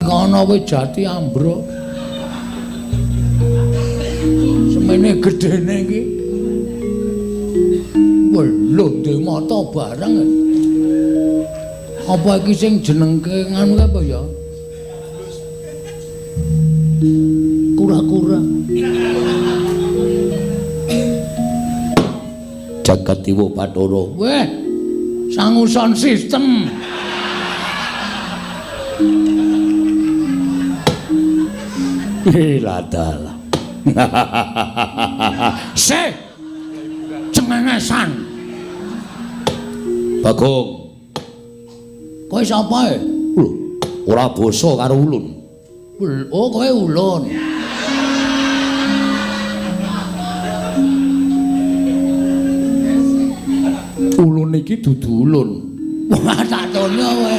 Ning kono wit jati ambruk. Semene gedene iki. Lho ndek mata bareng. Apa iki sing jenengke nganu apa ya? Kura-kura. Jagat Dewa Bathara. Weh. Sangu sound system. Ladalah. Se. Cengengesan. Bagong. Kowe sapa e? Lho, ora basa karo ulun. Oh, kowe ulun. Ulun iki dudu ulun. Wah, tak tono kowe.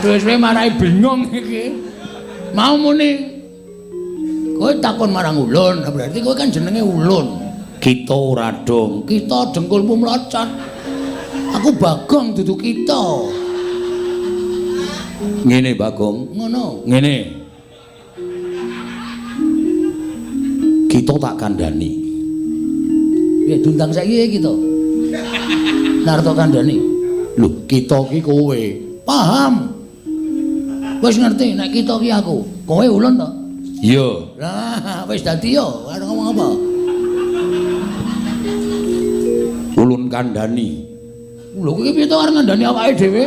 Wis kowe marai bingung iki. Mau muni kowe takon marang ulun, berarti kowe kan jenenge ulun. Kita ora dong. Kita dengkulmu mlocot. Aku Bagong dudu kita. Ngene Bagong, ngono. Ngene. Kita tak kandhani. Piye diundang saiki kita? Narto kandhani. Lho, kita ki kowe. Paham. Wis ngerti nek kita ki aku. Kowe ulun to? Iya. Lah, wis dadi yo, arep ngomong apa? Ulun kandhani. Lho iki piye to arep ngandhani awake dhewe?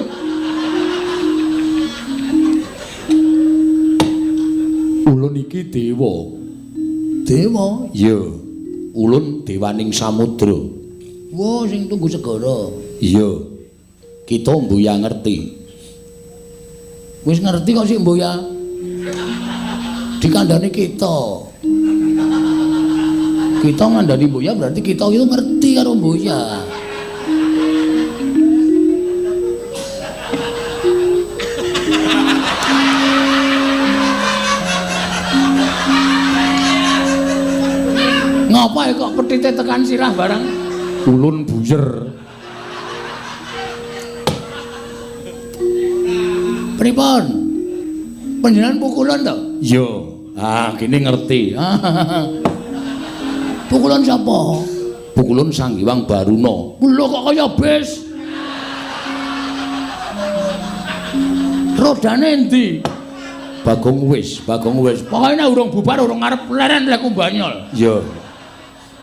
Ulun iki dewa. Dewa? Iya. Ulun dewaning samudra. Wah, sing tunggu segara. Iya. Kita mbuya ngerti. Wis ngerti kok sik mbuya. Dikandhani kita. Kita ngandhani mbuya berarti kita itu ngerti karo mbuya. Ngapa kok petite tekan sirah barang? Ulun buyer. Pripun? Panjenengan pukulan to? Iya. Ah, kene ngerti. Pukulan sapa? Pukulun Sang Hyang Baruna. Lho kok kaya bis? Rodane endi? Bagong wis, Bagong wis. Pokoke nek urung bubar urung arep leren lek banyol. Iya.